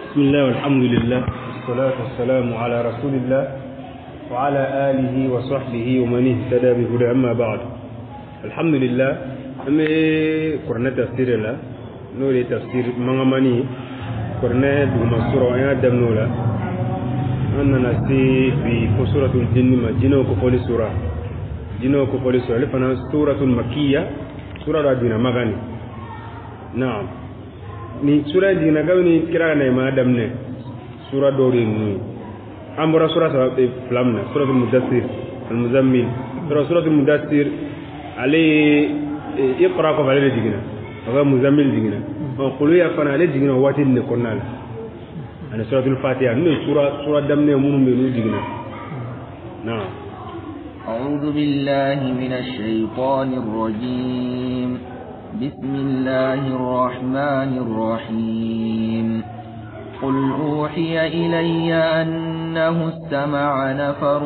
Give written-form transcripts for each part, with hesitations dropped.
بسم الله والحمد لله والصلاة والسلام على رسول الله وعلى آله وصحبه ومن اهتدى بهداه أما بعد. الحمد لله أمي قرآن تفسير لا نوري تفسير مغماني قرآن دوما سورة أنا دمنولا أنا نسي في سورة الجن ما جنو كفولي سورة جنو كفولي سورة لفنا سورة مكية سورة دينا مغاني نعم ni sura jiginna kabini kira ka nɛɛmaya daminɛ sura dɔw de ninnu ye an bɔra sura saba fila min na suratul mudassir almuzammil suratul mudassir ale ye iqra kɔfɛ ale de jiginna a ka muzammil jiginna ɔ kuluya fana ale jiginna o waati nin de kɔnɔna la ani suratul fatiha n'o ye sura daminɛ minnu bɛ yen n'u jiginna naam. أعوذ بالله من الشيطان الرجيم بسم الله الرحمن الرحيم قل أوحي إلي أنه استمع نفر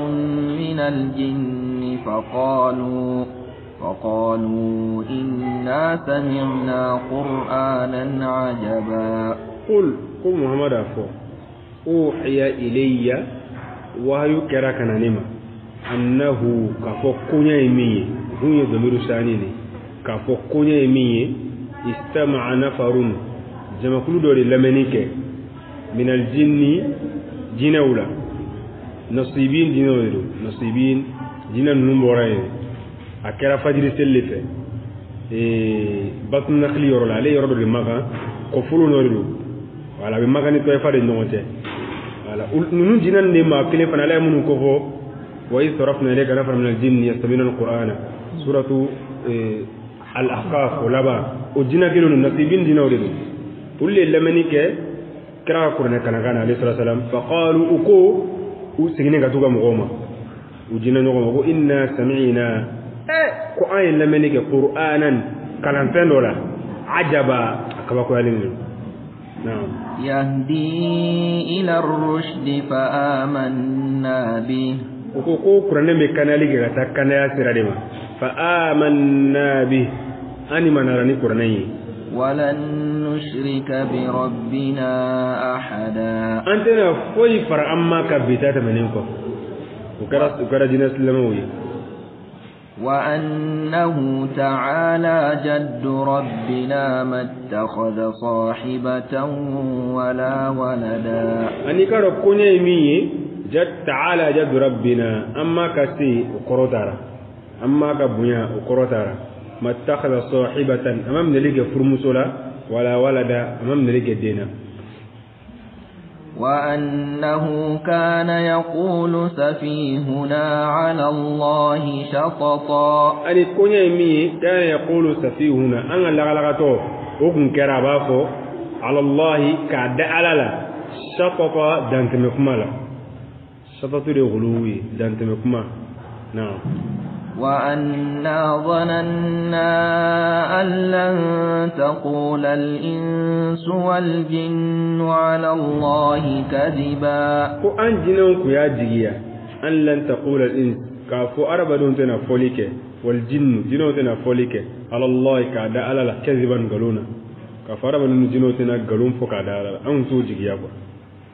من الجن فقالوا إنا سمعنا قرآنا عجبا. قل قل محمد أفو أوحي إلي وهي كراكنا نما أنه كفو كوني مي هو ضمير ثاني k'a fɔ koɲɛ ye min ye istama'a nafarun jamakulu dɔ de lamɛnni kɛ minal jinni jinɛw la nasibin jinɛw de don nasibin jinɛ ninnu bɔra yen a kɛra fajiri seli de fɛ batun nakili yɔrɔ la ale yɔrɔ dɔ de makan kɔfolo dɔ de don wala a bɛ makan ni tɔyɛfa de ɲɔgɔn cɛ wala ninnu jinɛ ninnu de maa kelen fana ala ye minnu kofɔ wa iz sarafna ilayka nafaran minal jinni yastami'una al-qur'ana suratu al-ahqaf o laban o jinɛ kelen don nasibin jinɛw de don olu de lamɛnni kɛ kira ka kuranɛ kalankan na alayhi salatu wasalam faqalu u ko u seginnen ka t'u ka mɔgɔw ma u jinɛ ɲɔgɔn ma ko inna sami'na ko an ye lamɛnni kɛ qur'anan kalanfɛn dɔ la ajaba a kabakoyalen don. Naam. Yahdi ila ar-rushdi fa amanna bihi. U ko ko kuranɛ bɛ kanayali kɛ ka taa kanaya sira de ma fa amanna bihi ani manara ni kuranɛ ye. Walan nushrika bi rabbina ahada. An tɛna foyi fara an ma ka bi ta tɛmɛnen kɔ o kɛra jinɛ silamɛw ye. Wa annahu ta'ala jaddu rabbina mattakhadha sahibatan wala walada. Ani k'a dɔn koɲɛ ye min ye ta'ala jaddu rabbina an ma ka se o kɔrɔ taara an ma ka bonya o kɔrɔ taara mattakhadha sahibatan a ma minɛli kɛ furumuso la wala walada a ma minɛli kɛ den na. Wa annahu kana yaqulu safihuna ala Allahi shatata. Ani koɲɛ ye min ye kana yaqulu safihuna an ka lagalagatɔ o kun kɛra a b'a fɔ ala Allahi k'a da ala la shatata dantɛmɛ kuma la shatatu de ye guluwu ye dantɛmɛ kuma. Naam. وأنا ظننا أن لن تقول الإنس والجن على الله كذبا. Ko an jinɛw kun y'a jigiya an lan taqula al-ins k'a fɔ adamadenw tɛna fɔli kɛ wal jinnu jinɛw tɛna fɔli kɛ ala Allah k'a da ala la kaziban nkalon na k'a fɔ adamadenw ni jinɛw tɛna nkalon fɔ k'a da ala la an t'o jigiya quoi.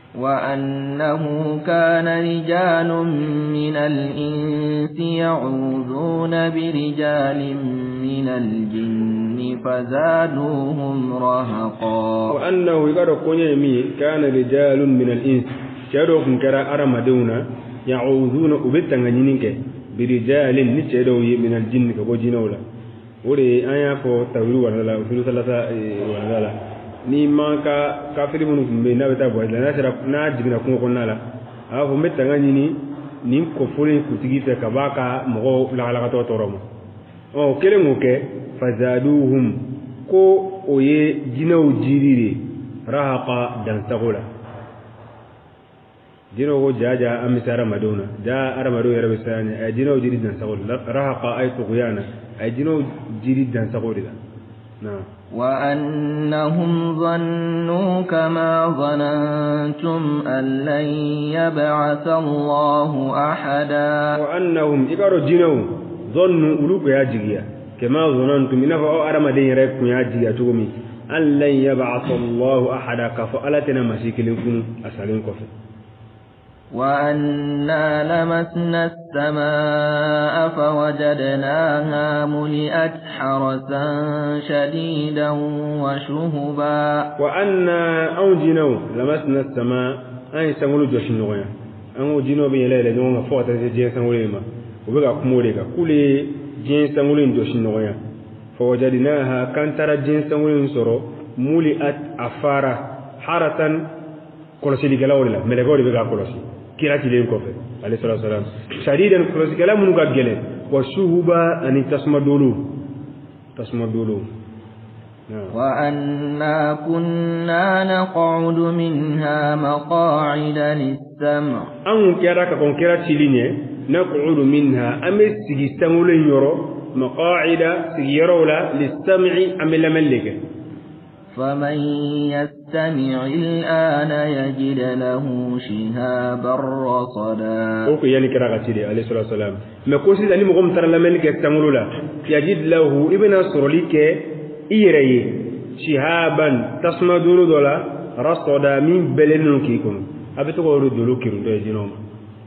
وأنه كان رجال من الإنس يعوذون برجال من الجن فزادوهم رهقا. وأنه كان رجال من الإنس cɛ kɛra adamadenw na يعوذون u bɛ tanga ɲini kɛ برجال ni cɛ dɔw ye من الجن ka bɔ jinɛw la o de an y'a fɔ tawuru warada la usulu salasa warada la ni man ka kafiri minnu tun bɛ yen n'a bɛ taa voyage la n'a sera n'a jiginna kungo kɔnɔna la a b'a fɔ n bɛ tanga ɲini nin kɔfolo in kuntigi fɛ ka b'a ka mɔgɔw lagalagatɔ tɔɔrɔ ma ɔ o kɛlen k'o kɛ fazaduhum ko o ye jinɛw jiri de rahaqa dansago la jinɛw ko jaja an bɛ se hadamadenw na ja hadamadenw yɛrɛ bɛ siran ɲɛ a ye jinɛw jiri dansago de la rahaqa ay tughyana a ye jinɛw jiri dansago de la. Naam. وأنهم ظنوا كما ظننتم أن لن يبعث الله أحدا. وأنهم إبارو جنو ظنوا أولوك يا جيجيا كما ظننتم إنه أو أرمدين يرأيكم يا جيجيا تقومي An lan yab'atha Allahu ahada, k'a fɔ Ala tɛna maa si kelen kunu a salen kɔfɛ. وأنا لمسنا السماء فوجدناها ملئت حرسا شديدا وشهبا. وأنا أو جنو لمسنا السماء أي سنقول جوش النغيا أو جنو بين ليلة جنو فوت جين سنقول ما وبقى كموريكا كل جين سنقول جوش النغيا فوجدناها كان ترى جين سنقول سرو ملئت أفارة حرسا kɔlɔsili kɛlaw de la, mɛlɛkɛw de bɛ k'a kɔlɔsi kira cilen kɔfɛ alayhi salatu wasalam. Shadidan kɔlɔsikɛla minnu ka gɛlɛn, wa shuhuba ani tasuma dolo, tasuma dolo. Wa anna kunna naq'udu minha maq'ida lis-sam'. Anw kɛra ka kɔn kira cili ɲɛ, naq'udu minha, an bɛ sigi sankolo in yɔrɔ, maq'ida sigiyɔrɔw la, lis-sam'i an bɛ lamɛnni de kɛ. فمن يستمع الآن يجد له شهابا رصدا. O ko yani kira ka ci de alayhi salatu wasalam. Mais ko sisan ni mɔgɔ min taara lamɛnni kɛ sankolo la, yajid lahu, i bɛna sɔrɔli kɛ i yɛrɛ ye, shihaban tasuma dolo dɔ la, rasada min bɛlɛnnen don k'i kɔnɔ. A bɛ to ka o de dolo kiruntɔ ye jinɛw ma.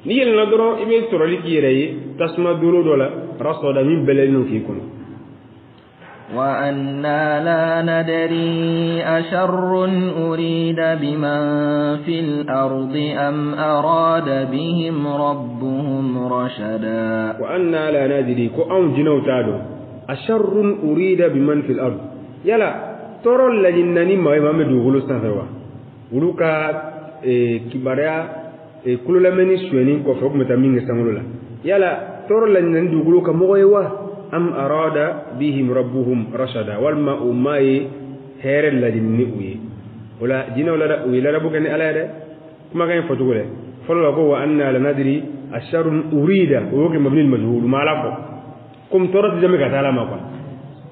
N'i yɛlɛnna dɔrɔn i bɛ sɔrɔli k'i yɛrɛ ye tasuma dolo dɔ la, rasada min bɛlɛnnen don k'i kɔnɔ. وأنا لا ندري أشر أريد بمن في الأرض أم أراد بهم ربهم رشدا. وأنا لا ندري كو أون جنو تادو أشر أريد بمن في الأرض، يلا ترى الذين نما ما مدوغلو سانفوا ولوكا كباريا كل لمني سوينين كفوك متامين سانغلولا، يلا ترى الذين دوغلو كمغيوا أم أراد بهم ربهم رشدا، والما أماي هير الذين نؤي ولا جنا ولا ولا ربك أن ألا ده كما كان فتقوله فلو هو أن لا ندري الشر أريد وهو مبني المجهول ما عرفه كم ترى جمع كتالا ما قال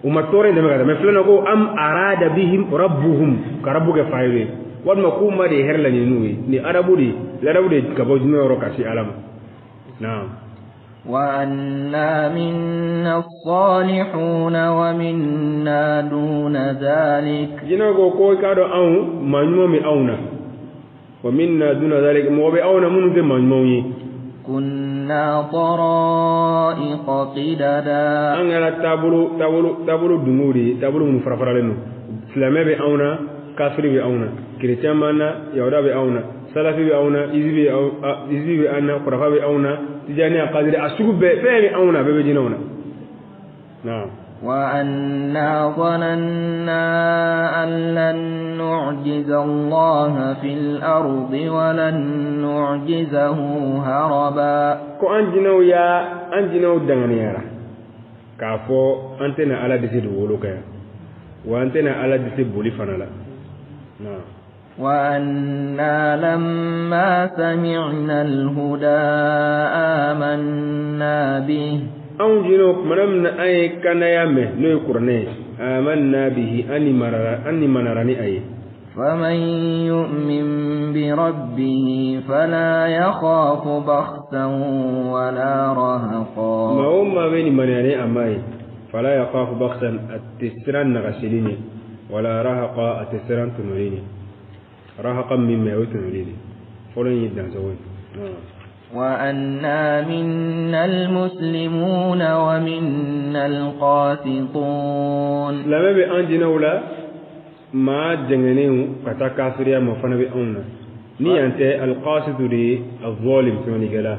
وما ترى جمع كتالا مثلا نقول أم أراد بهم ربهم كربك فايوه والما كوما ده هير الذين نؤي ني أربودي لا ربودي كبوجنا وركاسي علم. نعم. وأنا منا الصالحون ومنا دون ذلك. Jinɛw ko ko i k'a dɔn anw maa ɲumanw bɛ anw na, wa minna duna zalik, mɔgɔ bɛ anw na minnu tɛ maa ɲumanw ye. Kunna tara'iqa qidada. An kɛra taabolo taabolo taabolo dungow de ye, taabolo minnu farafaralen don. Silamɛ bɛ anw na, kafiri bɛ anw na, kerecɛn b'an na, yahuda bɛ anw na, salafi bɛ anw na, izi bɛ an na, kurafa bɛ anw na, tijaniya, kadiri, a sugu bɛɛ fɛn bɛ anw na, bɛɛ bɛ jinɛw na. Naam. وأنا ظننا أن لن نعجز الله في الأرض ولن نعجزه هربا. Ko an jinɛw ya an jinɛw danganiyara k'a fɔ an tɛna Ala dɛsɛ dugukolo kan yan, wa an tɛna Ala dɛsɛ boli fana la. Naam. وأنا لما سمعنا الهدى آمنا به. Anw jinɛw kumana min na an ye kanaya mɛn n'o ye kuranɛ ye, amanna bihi, an ni manara ni a ye. فمن يؤمن بربه فلا يخاف بخسا ولا رهقا. Maa o maa bɛ nin maniya ni a ma ye, fala yakhafu bakhsan, a tɛ siran nagasili ɲɛ, wala rahaqa, a tɛ siran tɔɲɔli ɲɛ. Rahaqa min mɛn o ye tɔɲɔli de ye, fɔlɔ in ye dansago ye. وأنا منا المسلمون ومنا القاسطون. Silamɛ bɛ an jinɛw la, maa jɛngɛnnenw ka taa kafiriya ma fana bɛ anw na. Ni yan tɛ, alqasitu de ye azalim tɔɲɔlikɛla,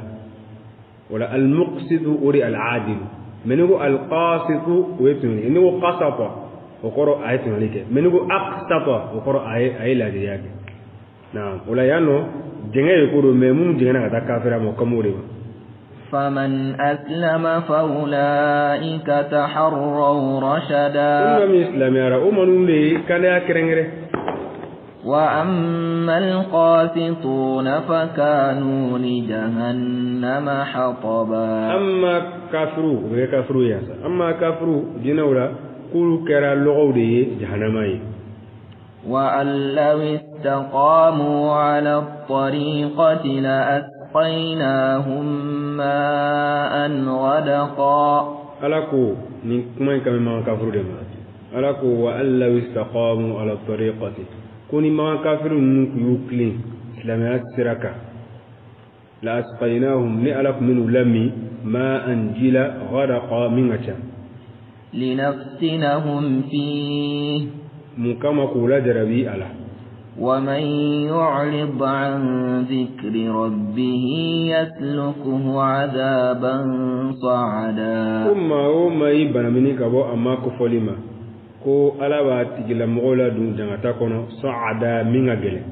wala almuqsitu o de ye aladilu. Mais n'i ko alqasitu o ye tɔɲɔli, n'i ko qasata o kɔrɔ a ye tɔɲɔli kɛ, mais n'i ko aqsata o kɔrɔ a ye laadiriya kɛ. Naam. O la yan nɔ jɛngɛ ye ko don, mais minnu jɛngɛnna ka taa kafiriya ma o kan b'o de ma. فمن أسلم فأولئك تحروا رشدا. Olu min silamɛyara o minnu de ye kandaya kɛrɛnkɛrɛn. وأما القاسطون فكانوا لجهنم حطبا. Amma kafiru o bɛ kɛ kafiru ye sa. Amma kafiru jinɛw la k'olu kɛra lɔgɔw de ye jahanama ye. وأن لو استقاموا على الطريقة لأسقيناهم ماء غدقا. Ala ko nin kuma in kan bɛ mankan kafiru de ma. Ala ko wa an law istaqamu ala tariqati, ko ni makan kafiru ninnu kun y'u tilen silamɛya sira kan, la asqaynahum, ni Ala kun bɛn'u lamin ma'an, ji la, ghadaqa, min ka ca, لنفتنهم فيه, mun kama? K'u lajarabi a la. ومن يعرض عن ذكر ربه يسلكه عذابا صعدا. Ko maa o maa y'i banamini ka bɔ a ma kofɔli ma, ko Ala b'a tigilamɔgɔw ladon jangata kɔnɔ, sa'ada, min ka gɛlɛn.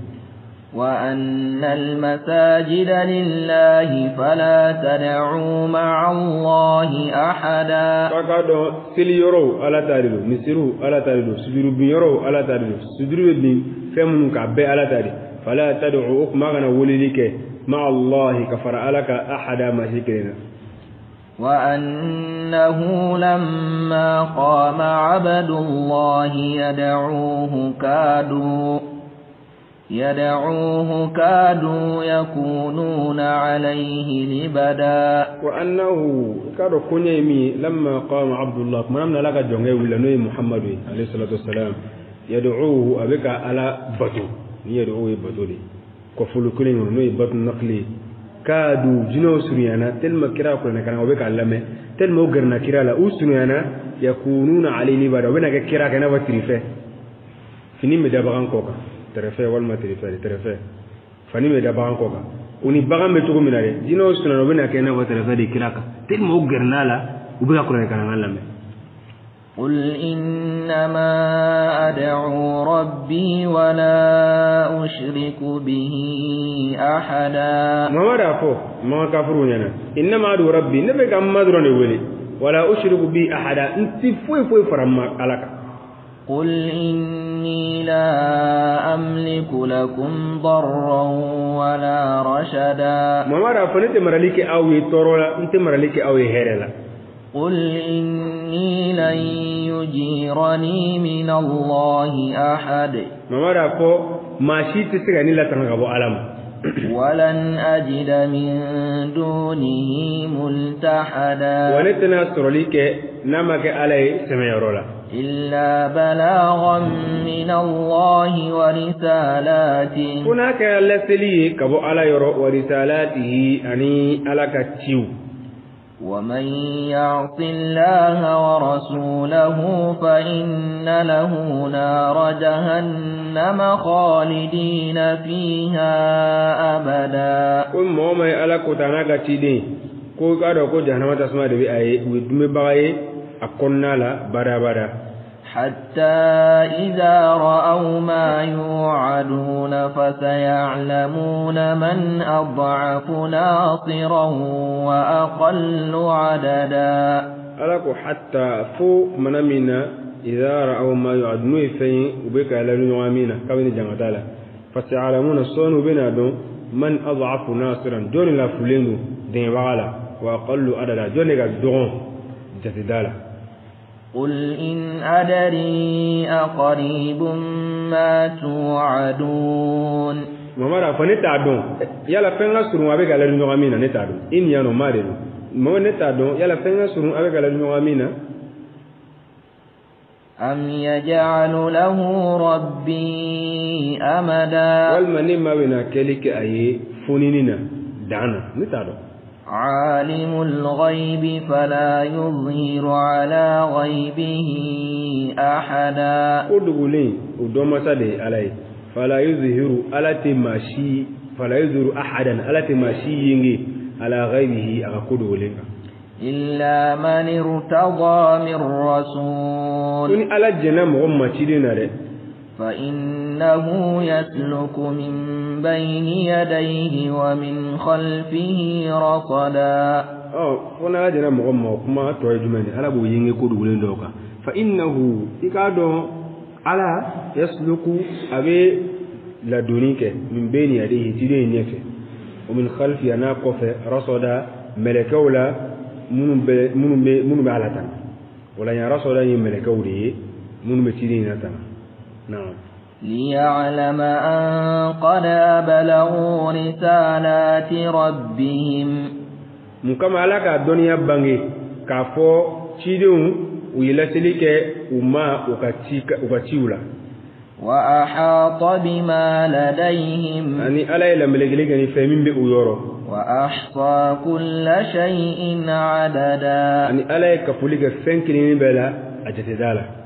وأن المساجد لله فلا تدعوا مع الله أحدا. K'a k'a dɔn seli yɔrɔw Ala ta de don, misiriw Ala ta de don, sujuru bin yɔrɔw Ala ta de don, sujuru bɛ bin fɛn minnu kan, bɛɛ Ala ta de. Fala tad'u, o kuma kana weleli kɛ, ma'a Allahi, ka fara Ala kan, ahada, maa si kelen na. وأنه لما قام عبد الله يدعوه كادوا يكونون عليه لبدا. Wa annahu, k'a dɔn ko ɲɛ ye min ye, lamma qama Abdullah, tuma min na Ala ka jɔnkɛ wulila, n'o ye Muhammadu ye alayhi salatu wassalam, yad'uhu, a bɛ ka Ala bato, ni yad'uhu ye bato de kɔfolo kelen kɔnɔ, n'o ye batu naqli ye, kaadu, jinɛw surunyana tellement kira kuranɛ kalan, u bɛ k'a lamɛn tellement u gɛrɛna kira la, u surunyana, yakununa alayhi libada, u bɛna kɛ kira kan i n'a fɔ tirifɛ fini bɛ da bagan kɔ kan, tɛrɛfɛ walima tirifɛ tɛrɛfɛ fani bɛ da bagan kɔ kan, u ni bagan bɛ cogo min na dɛ, jinɛw surunyana, u bɛna kɛ i n'a fɔ tɛrɛfɛ de kira kan tellement u gɛrɛna la, u bɛ ka kuranɛ kalan lamɛn. قل إنما أدعو ربي ولا أشرك به أحدا. Mamadu a fɔ mama kafiru ɲɛna, innama adu rabbi, ne bɛ ka n ma dɔrɔn de wele, wala ushriku bi ahada, n ti foyi foyi fara n ma Ala kan. قل إني لا أملك لكم ضرا ولا رشدا. Mamadu a fɔ ne tɛ marali kɛ aw ye tɔɔrɔ la, n tɛ marali kɛ aw ye hɛrɛ la. قل إني لن يجيرني من الله أحد. Mamadu a fɔ maa si tɛ se ka ne latanga ka bɔ Ala ma. ولن أجد من دونه ملتحدا. Wa ne tɛna sɔrɔli kɛ n'a ma kɛ Ala ye sɛmɛyɔrɔ la. إلا بلاغا من الله ورسالاته. Ko n'a kɛra laseli ye ka bɔ Ala yɔrɔ, wa risalatihi, ani Ala ka ciw. ومن يعص الله ورسوله فإن له نار جهنم خالدين فيها أبدا. Ko mɔgɔ ma ye Ala ko ta n'a ka ciden, ko k'a dɔn ko jahanama tasuma de bɛ a ye, u ye dunbebaga ye a kɔnɔna la badabada. حتى إذا رأوا ما يوعدون فسيعلمون من أضعف ناصرا وأقل عددا. Ala ko hatta, fo mana min na, idza ra'aw ma yu'ad, n'o ye fɛn ye u bɛ ka ladu ɲɔgɔn min na kabini jangata la, fasayalamuna, sɔɔni u bɛna dɔn, man ad'afu nasiran, jɔn de lafulen don dɛmɛbaga la, wa aqallu adada, jɔn de ka dɔgɔn jateda la. قل إن أدري أقريب ما توعدون. Mamadu a fɔ ne t'a dɔn yala fɛn ka surun a bɛ ka ladu ɲɔgɔn min na, ne t'a dɔn, i ni yan nɔ ma de don mama, ne t'a dɔn yala fɛn ka surun a bɛ ka ladu ɲɔgɔn min na. أم يجعل له ربي أمدا. Walima ne ma bɛna kɛli kɛ a ye fonini na dan na, ne t'a dɔn. عالم الغيب فلا يظهر على غيبه أحدا. Ko dogolen o dɔnmasa de ye Ala ye, fala yuzhiru, Ala tɛ maa si, fala yuzhiru ahadan, Ala tɛ maa si yenge, ala ghaibihi, a ka ko dogolen kan. إلا من ارتضى من Ko رسول. ni Ala jɛnna mɔgɔ ma ciden na dɛ. فإنه يسلك من بين يديه ومن خلفه رصدا. Ɔ, fo n'Ala jɛnna mɔgɔ ma, o kuma tɔ ye jumɛn ye? Ala b'o yenge ko dogolen dɔw kan. Fa innahu, i k'a dɔn Ala, yasluku, a bɛ ladonni kɛ, min bayni yadayhi, ciden in ɲɛfɛ, wa min khalfi, a n'a kɔfɛ, rasada, mɛlɛkɛw la minnu bɛ Ala tanga. O la yan rasada ye mɛlɛkɛw de ye minnu bɛ ciden in latanga, naam. ليعلم أن قد أبلغوا رسالات ربهم. Mun kama? Ala ka dɔnniya bange k'a fɔ cidenw u ye laseli kɛ. u ma u ka ciw la. Wa ahata bima ladayhim. Ani Ala ye lamelekeli kɛ ni fɛn min bɛ u yɔrɔ. Wa ahsa kulla shay'in adada. Ani Ala ye kafoli kɛ fɛn kelen bɛɛ la a jate da la.